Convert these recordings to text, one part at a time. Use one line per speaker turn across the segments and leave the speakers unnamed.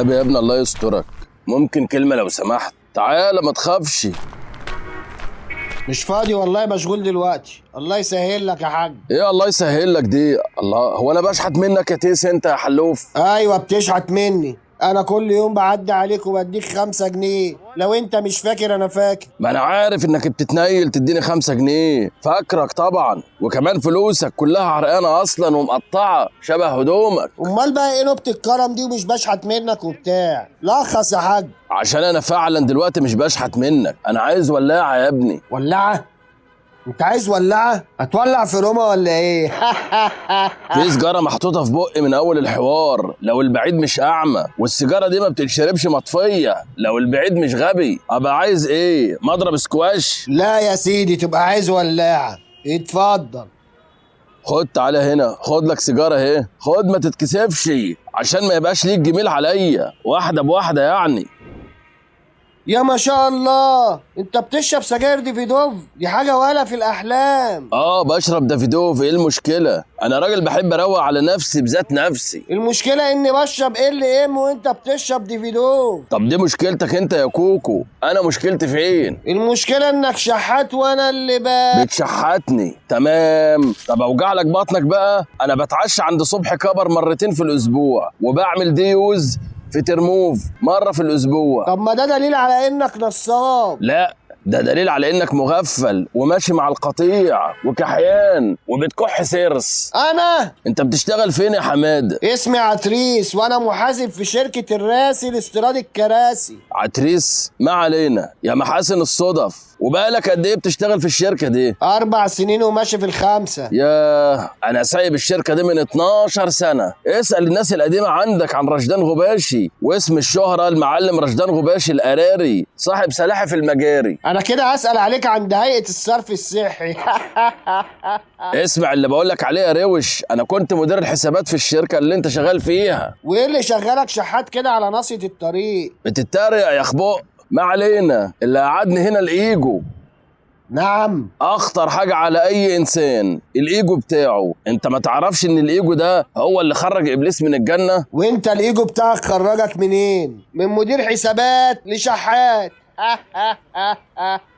والنبي يا ابن الله يسترك، ممكن كلمة لو سمحت؟ تعالى ما تخافش.
مش فاضي والله، مشغول دلوقتي. الله يسهل لك يا حاج.
ايه الله يسهل لك دي؟ الله، هو انا بشحت منك يا تيس انت يا حلوف؟
ايوه بتشحت مني، انا كل يوم بعدي عليك وبديك 5 جنيه، لو انت مش فاكر انا فاكر.
ما انا عارف انك بتتنيل تديني 5 جنيه، فاكرك طبعا، وكمان فلوسك كلها عرقانه اصلا ومقطعه شبه هدومك.
امال بقى ايه نوبة الكرم دي ومش بشحت منك وبتاع؟ لخص يا حاج.
عشان انا فعلا دلوقتي مش بشحت منك، انا عايز ولاعه يا ابني.
ولاعه؟ انت عايز ولاعه؟ هتولع في روما ولا ايه؟
في سجاره محطوطة في بقي من اول الحوار، لو البعيد مش اعمى، والسيجاره دي ما بتتشربش مطفيه، لو البعيد مش غبي. ابقى عايز ايه؟ مضرب سكواش؟
لا يا سيدي، تبقى عايز ولاعه. اتفضل.
خد تعالى هنا، خد لك سيجارة اهي، خد ما تتكسفش عشان ما يبقاش ليك جميل عليا، واحدة بواحدة يعني.
يا ما شاء الله، انت بتشرب سجاير ديفيدوف؟ دي حاجة ولا في الاحلام.
اه بشرب دافيدوف، ايه المشكلة؟ انا راجل بحب اروق على نفسي بذات نفسي.
المشكلة اني بشرب ال ام وانت بتشرب ديفيدوف.
طب دي مشكلتك انت يا كوكو، انا مشكلتي فين؟
المشكلة انك شحات وانا اللي
بتشحتني. تمام، طب اوجع لك بطنك بقى. انا بتعشى عند صبحي كبر مرتين في الاسبوع، وبعمل day use في ترموف مرة في الاسبوع.
طب ما ده دليل على انك نصاب.
لا، ده دليل على انك مغفل وماشي مع القطيع وكحيان وبتكح سرس.
انا؟
انت بتشتغل فين يا حمادة؟
اسمي عتريس، وانا محاسب في شركة الراسي لاستيراد الكراسي.
عتريس؟ ما علينا يا محاسن الصدف. وبقالك قد ايه بتشتغل في الشركة دي؟
4 سنين وماشي في 5.
ياه، انا سايب الشركة دي من 12 سنة. اسال الناس القديمة عندك عن رشدان غباشي، واسم الشهرة المعلم رشدان غباشي القراري، صاحب سلاحف المجاري.
انا كده هسأل عليك عند هيئة الصرف الصحي.
اسمع اللي بقولك عليه يا روش، انا كنت مدير الحسابات في الشركة اللي انت شغال فيها.
وايه اللي شغالك شحات كده على ناصية الطريق؟
بتتريق يا خبق. ما علينا، اللي قعدني هنا الايجو.
نعم؟
اخطر حاجة على اي انسان الايجو بتاعه. انت ما تعرفش ان الايجو ده هو اللي خرج ابليس من الجنة؟
وانت الايجو بتاعك خرجك منين؟ من مدير حسابات لشحات.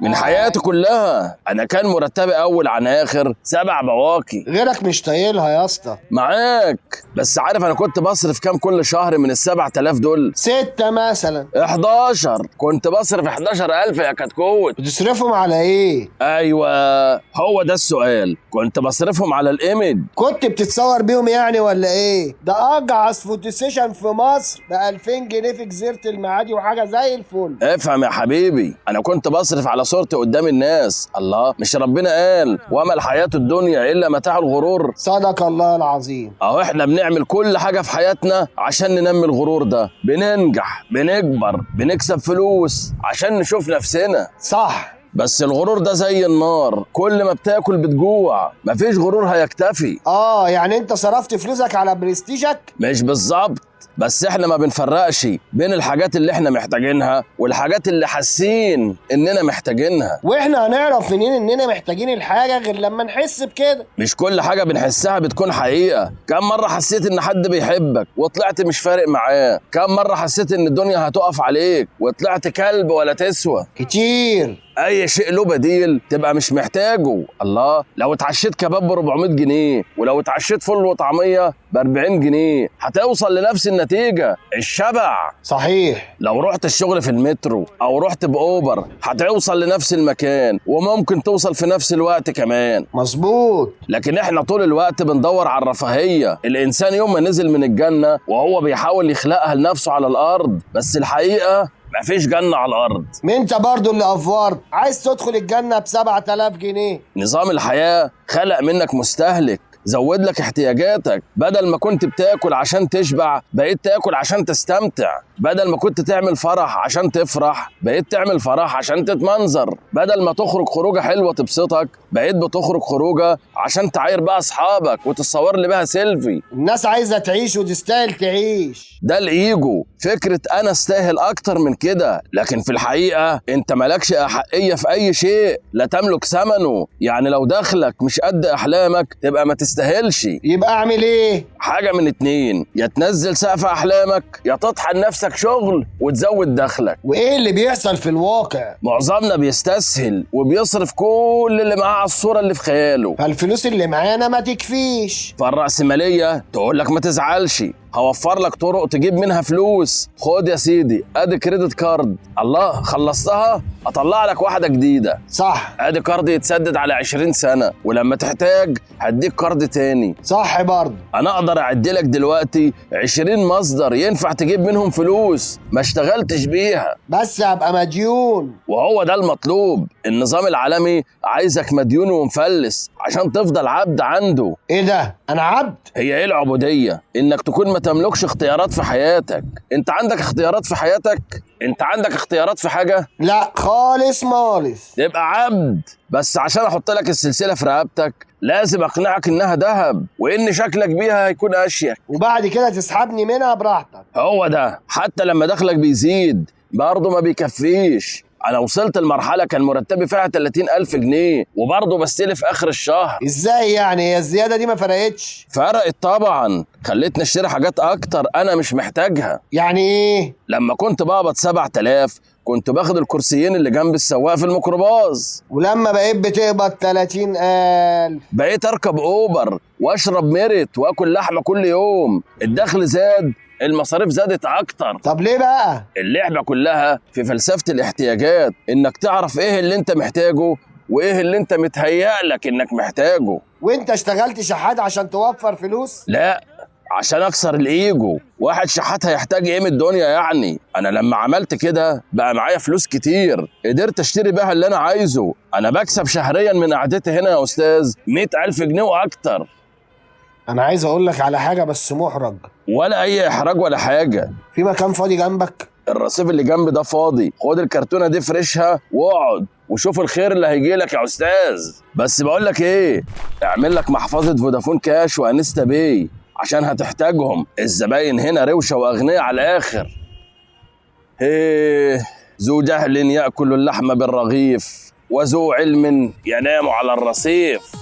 من حياتي كلها. انا كان مرتبي اول عن اخر 7 بواقي.
غيرك مش طايلها يا اسطى.
معاك، بس عارف انا كنت بصرف كام كل شهر من 7000 دول؟
6 مثلا.
11. كنت بصرف 11000 يا كتكوت.
بتصرفهم على ايه؟
ايوه هو ده السؤال، كنت بصرفهم على ال image.
كنت بتتصور بيهم يعني ولا ايه؟ ده اجعص photo session في مصر ب 2000 جنيه في جزيرة المعادي وحاجه زي الفل.
افهم يا حبيبي، انا كنت بصرف على صورتي قدام الناس. الله، مش ربنا قال وما الحياة الدنيا الا متاع الغرور؟
صدق الله العظيم.
اهو احنا بنعمل كل حاجة في حياتنا عشان ننمي الغرور ده، بننجح، بنكبر، بنكسب فلوس عشان نشوف نفسنا.
صح،
بس الغرور ده زي النار، كل ما بتاكل بتجوع، مفيش غرور هيكتفي.
اه يعني انت صرفت فلوسك على برستيجك؟
مش بالظبط، بس احنا ما بنفرقش بين الحاجات اللي احنا محتاجينها والحاجات اللي حاسين اننا محتاجينها.
واحنا هنعرف منين اننا محتاجين الحاجة غير لما نحس بكده؟
مش كل حاجة بنحسها بتكون حقيقة. كم مرة حسيت ان حد بيحبك وطلعت مش فارق معاه؟ كم مرة حسيت ان الدنيا هتقف عليك وطلعت كلب ولا تسوى؟
كتير.
اي شيء له بديل تبقى مش محتاجه. الله، لو اتعشيت كباب ب 400 جنيه ولو اتعشيت فول وطعميه ب 40 جنيه هتوصل لنفس النتيجة، الشبع.
صحيح.
لو رحت الشغل في المترو او رحت باوبر هتوصل لنفس المكان، وممكن توصل في نفس الوقت كمان.
مظبوط.
لكن احنا طول الوقت بندور على الرفاهية. الانسان يوم ما نزل من الجنة وهو بيحاول يخلقها لنفسه على الارض، بس الحقيقة مفيش جنة على الأرض.
ما انت برضو اللي افورت، عايز تدخل الجنة ب 7000 جنيه.
نظام الحياة خلق منك مستهلك، زود لك احتياجاتك. بدل ما كنت بتاكل عشان تشبع بقيت تاكل عشان تستمتع. بدل ما كنت تعمل فرح عشان تفرح بقيت تعمل فرح عشان تتمنظر. بدل ما تخرج خروجة حلوة تبسطك بقيت بتخرج خروجة عشان تعاير بقى اصحابك وتتصور لي بها سيلفي.
الناس عايزة تعيش وتستاهل تعيش.
ده الايجو، فكرة انا استاهل اكتر من كده، لكن في الحقيقة انت مالكش احقية في اي شيء، لا تملك ثمنه. يعني لو دخلك مش قد احلامك تبقى ما تستاهلش تستاهلش.
يبقى اعمل ايه؟
حاجة من اتنين، يا تنزل سقف احلامك يا تطحن نفسك شغل وتزود دخلك.
وايه اللي بيحصل في الواقع؟
معظمنا بيستسهل وبيصرف كل اللي معاه على الصورة اللي في خياله،
فالفلوس اللي معانا ما تكفيش.
فالرأسمالية تقول لك ما تزعلش، هوفر لك طرق تجيب منها فلوس. خد يا سيدي ادي credit card، الله خلصتها اطلع لك واحدة جديدة.
صح.
ادي card يتسدد على 20 سنة، ولما تحتاج هديك card تاني.
صح برضه.
انا اقدر اعد لك دلوقتي 20 مصدر ينفع تجيب منهم فلوس ما اشتغلتش بيها،
بس هبقى مديون.
وهو ده المطلوب. النظام العالمي عايزك مديون ومفلس عشان تفضل عبد عنده.
ايه ده؟ انا عبد؟
هي ايه العبودية؟ انك تكون ما تملكش اختيارات في حياتك. انت عندك اختيارات في حياتك؟ انت عندك اختيارات في حاجة؟
لا خالص مالص.
تبقى عبد. بس عشان احط لك السلسلة في رقبتك لازم اقنعك انها ذهب وان شكلك بيها هيكون اشيك،
وبعد كده تسحبني منها براحتك.
هو ده. حتى لما دخلك بيزيد برضه ما بيكفيش. انا وصلت لمرحلة كان مرتبي فيها 30,000 جنيه وبرضه بستلف اخر الشهر.
ازاي يعني؟ هي الزيادة دي ما فرقتش؟
فرقت طبعا، خلتني اشتري حاجات اكتر انا مش محتاجها.
يعني ايه؟
لما كنت بقبض 7000 كنت باخد الكرسيين اللي جنب السواق في الميكروباص.
ولما بقيت بتقبض 30,000
بقيت اركب اوبر واشرب ميرت واكل لحمه كل يوم. الدخل زاد، المصاريف زادت اكتر.
طب ليه بقى؟
اللعبة كلها في فلسفة الاحتياجات، انك تعرف ايه اللي انت محتاجه وايه اللي انت متهيألك انك محتاجه.
وانت اشتغلت شحات عشان توفر فلوس؟
لا، عشان اكسر الايجو. واحد شحات هيحتاج ايه من الدنيا يعني؟ انا لما عملت كده بقى معايا فلوس كتير قدرت اشتري بيها اللي انا عايزه. انا بكسب شهريا من قعدتي هنا يا استاذ 100,000 جنيه واكتر.
انا عايز اقول لك على حاجة بس محرج.
ولا اي احراج ولا حاجة.
في مكان فاضي جنبك؟
الرصيف اللي جنب ده فاضي، خد الكرتونه دي فرشها واقعد وشوف الخير اللي هيجي لك يا استاذ. بس بقول لك ايه، اعمل لك محفظة فودافون كاش و InstaPay عشان هتحتاجهم. الزباين هنا روشه واغنياء على الاخر. ايه، ذو جهل ياكل اللحم بالرغيف وذو علم ينام على الرصيف.